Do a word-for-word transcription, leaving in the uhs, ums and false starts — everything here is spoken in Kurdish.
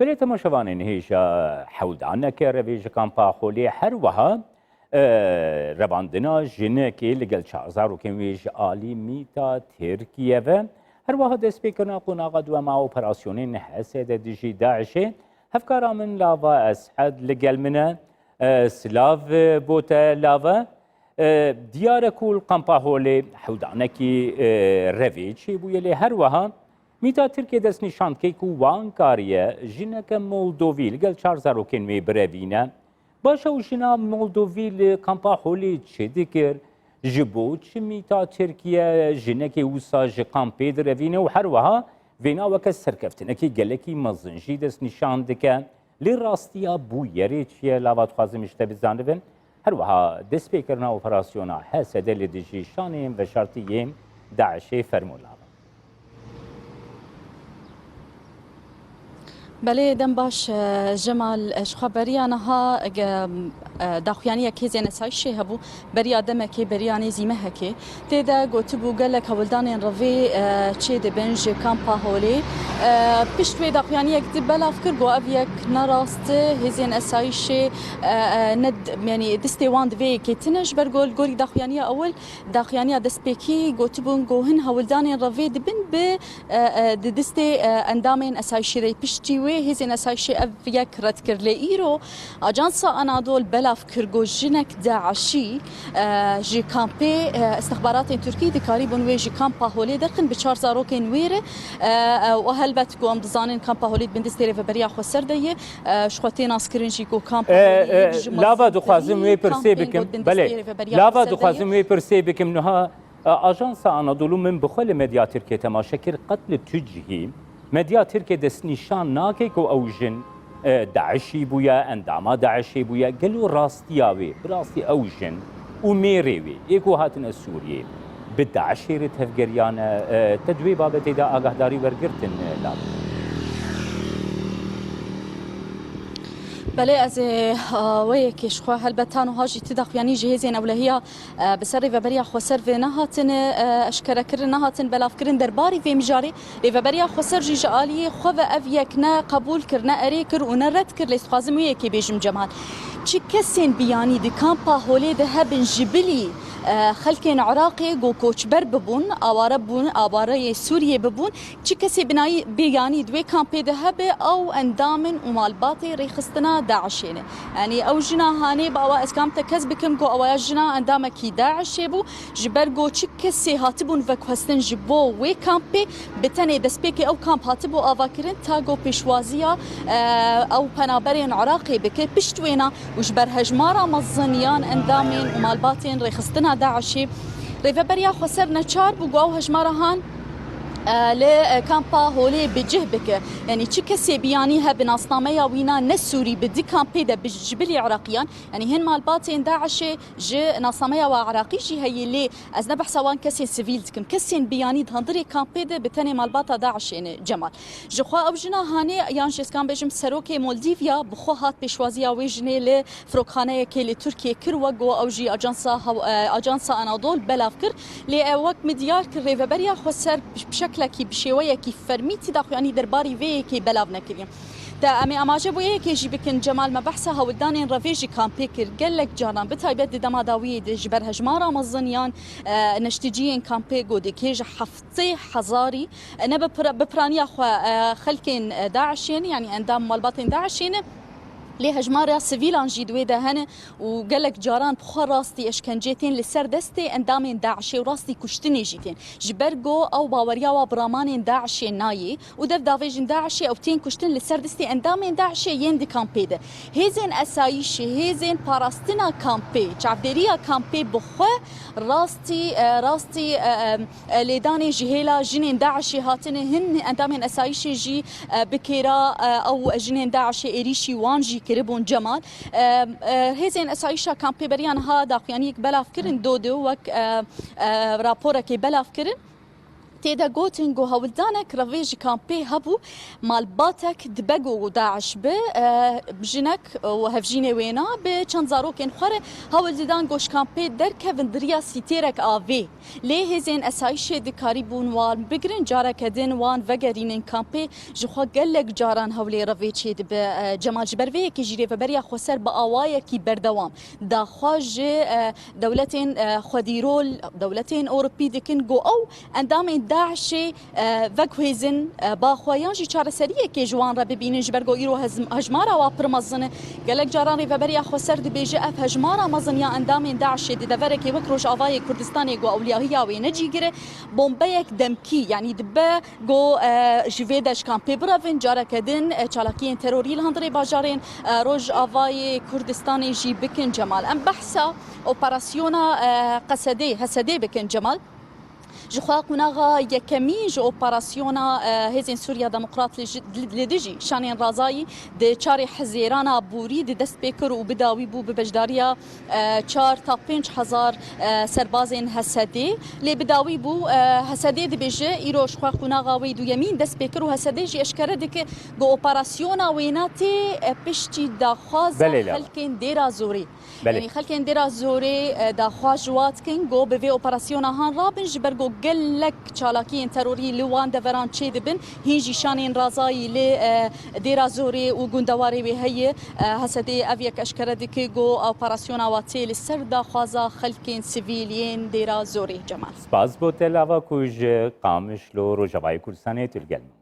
Belê temaşevanên hêja hewldaneke revê ji kampa Xolê her wiha, e, revandina jinekê li gel çar zarokên wê ji alî mîta Tirkiye ve. Her wiha destpêkirina qonaxa duema operasyonên H S D dijî DAIŞê. Hevkara min lava Es'ed li gel min e. E, silav, e, bo te lava. E, diyar e ku li kampa Holê hewldanekî, e, revê çêbûye, lê her wiha mîta Tirkiyê destnîşan dike ku wan kariye jineke Moldovî li gel çar zarokên wê birevîne. Baş e, û jina Moldovî li kampa Holê çi dikir? Ji bo çi mîta Tirkiye jinekê wisa ji kampê direvîne û her wiha vêna weke serkeftinekî gelekî mezin jî destnîşan dike? Lê rastiya bûyerê çi ye? Lava dixwazim ji te bizanibin. Her wiha destpêkirina operasyona H S D li dijî şaneyên veşartî yên DAIŞê. Fermo lava. Belê, dem baş, e, Cemal, e, ji xwe beriya niha, e, e, daxuyaniyek hêzên esayîşê hebû. Beriya demekê, beriya nêzî mehekê, tê de gotibû gelek hewldanên revê, e, çê dibin ji kampa Holê. E, pişt wê daxuyaniyek di belav kir, got ev yek ne rast e, hêzên esayîşê, e, e, ne d-, yanî distê wan di vê yekê tune, ji ber ku li gorî daxuyaniya ewil, daxuyaniya destpêkî gotibûn ku hin hewldanên revê dibin bi e, e, di distê, e, endamên esayîşê de. Piştî wê hêzên esayîşê ev yek red kir. Lê îro Ajansa Anadol belav kir ku jinek DAIŞî, e, ji kampê, e, istixbaratên Tirkî dikarîbûn wê ji kampa Holê derxin bi çar zarokên wê re. E, e, û helbet ku em dizanin kampa Holê di bin distê Rêveberiya Xweser de ye. E, ji xwe tê naskirin jî ku kampa E, Holê e, ji lava mezin dixwazim wê pirsê bikim. Belê, lava dixwazim wê pirsê bikim niha. Ajansa Anadolu, min bi xwe li medya Tirkê temaşe kir, qet li tu cihî medya Tirkê destnîşan nake ku ew jin, e, DAIŞî bûye, endama DAIŞê bûye. Gelo rastiya wê, bi rastî ew jin û mêrê wê ê ku hatine Sûriyê bi DAIŞê re tevgeriyane? E, te di wê babetê de agahdarî wergirtin, e, Lal? Belê, ez ê, e, wê yekê ji xwe helbet ta niha jî ti daxuyanî ji hêzên ewlehiya e, bi ser Rêveberiya Xweser ve nehatine, e, eşkerekirin, nehatin belavkirin derbarî vê mijarê. Rêveberiya Xweser jî ji aliyê xwe ve ev yek ne qebûl kir, ne erê kir û ne red kir. Lê dixwazim wê yekê bêjim Cemal. Çi kesên biyanî di kampa Holê de hebin ji bilî, e, xelkên Iraqê ku koçber bibûn, aware bûn, awareyê Sûriyê bibûn, Çi kesê binayî, bêyanî di wê kampê de hebe, ew endam in û malbatê rêxistina DAIŞê ne. Yanî ew jina hanê, bi awa ez kam tekez bikim ku awaya jina endamekî DAIŞê bû, ji ber ku çi kesê hatibûn veguhestin ji bo wê kampê, bi tenê destpêkê ew kamp hatibû avakirin, ta ku pêşwaziya, e, ew penaberên Iraqê bike. Pişt wêna û ji ber hejmara mezin yan endamên û malbatên rêxistina DAIŞê, Rêveberiya Xweser neçar bû ku ew hejmara han e, li, e, kampa Holê bi cih bike. Yanî çi kesê biyanî hebe nasnameya wîna ne Sûrî bi di kampê de bi, ji bilî Iraqiyan, yanî hin malbatên DAIŞê ji nasnameya wa Iraqî jî heye, lê ez ne behsa wan kesên sivîl dikim. Kesên biyanî di hundirê kampê de bi tenê malbata DAIŞê ne, Cemal. Ji xwe ew jina hanê, yan jî ez kam bêjim, serokê Moldîvya bi xwe hat pêşwaziya wê jinê li firokxaneyekê li Tirkiyê kir, wek ku ew jî Ajansa Haw-, e, Ajansa Anadol belav kir. Lê ew wek min diyar kir, Rêveberiya Xweser bi şeklekî, bi şêweyekî fermî tî daxuyanî derbarî vê yekê belav nekiriye. Te em ê amaje bo yekê jî bikin, Cemal, me behsa hewldanên revê ji kampê kir. Gelek caran, bi taybet di dema dawiyê de ji ber hejmara mezin yan, e, neşticiyên kampê ku dikê ji heftê hezarî, e, ne bi pira-, bi piraniya xwe, e, xelkên, e, DAIŞê ne, yanî endam malbatên DAIŞê ne. Lê hejmara sivîlan jî di wê de hene û gelek caran bi xwe rastî eşkencê tên li ser destê endamên DAIŞê û rastî kuştinê jî tên. Ji ber ku ew baweriya wa bi ramanên DAIŞê nayê û dev davêjin DAIŞê, ew tên kuştin li ser destê endamên DAIŞê yên di kampê de. Hêzên esayîşê, hêzên parastina kampê, çavdêriya kampê bi xwe rastî, e, rastî, e, e, e, lêdanê ji hêla jinên DAIŞê hatine, hin endamên esayîşê jî, e, bi kêra, e, ew jinên DAIŞê êrîşî wan jî kiribûn, Cemal. E, e, hêzên esayîşa kampê beriya niha daxuyaniyek belav kirin, Dodê, wek, e, e, raporekê belav kirin. Tê de gotin ku hewldanek revê ji kampê hebû, malbatek dibe ku DAIŞ bi, e, jinek û hevjînê wêna bi çend zarokên xwe re hewl didan ku ji kampê derkevin di riya sîtêrek avê. Lê hêzên esayîşê dikarîbûn wan bigirin, careke din wan vegerînin kampê. Ji xwe gelek caran hewlê revê çêdibe. E, Cemal, ji ber vê yekê jî Rêveberiya Xweser bi awayekî berdewam daxwaz ji, e, dewletên, e, xwedîrol, dewletên Ewropî dikin ku ew endamên DAIŞê, e, veguhêzin, e, ba xwe yan jî çareseriyekê ji wan re bibînin, ji ber ku îro hez-, hejmara wa pir mezin e. Gelek caran Rêveberiya Xweser dibêje ev hejmara mezin ya endamên DAIŞê di deverekê wek Rojavayê Kurdistanê ku ewliyahiya wê ne cîgir e, bombeyek demkî, yanî dibe ku, e, ji vê de ji kampê birevin, careke din, e, çalakiyên terorî li hundirê bajarên, e, Rojavayê Kurdistanê jî bikin, Cemal. Em behsa operasyona, e, Qesedê, Hesedê bikin, Cemal. Ji xwe qonaxa yekemîn ji operasyona, e, Hêzên Sûriya Demokrat li ji-, li, li dijî şanên razayî di çarê Hezêrana borî di dest pê kir û bi dawî bû bi beşdariya, e, çar ta pênc hezar, e, serbazên Hesedê. Lê bi dawî bû, e, Hesedê dibêje, îro ji xwe qonaxa wê duyemîn dest pê kir û Hesedê jî eşkere dike ku operasyona wêna tê, e, piştî daxwaza Belê, lava. xelkên Dêra Zorê. Belê. Yanî xelkên Dêra Zorê, e, daxwaz ji wa dikin ku bi vê operasyona han rabin, ji ber ku gelek çalakiyên terorî li wan deveran çêdibin. Hîn jî şanên razayî li, e, Dêra Zorê û gundewarê wê heye. E, Hesedê ev yek eşkere dike ku operasyona wa tê li ser daxwaza xelkên sivîl yên Dêra Zorê, Cemal. Spas bo te, lava ku ji Qamişlo, Rojavayê Kurdistanê tu li gel min.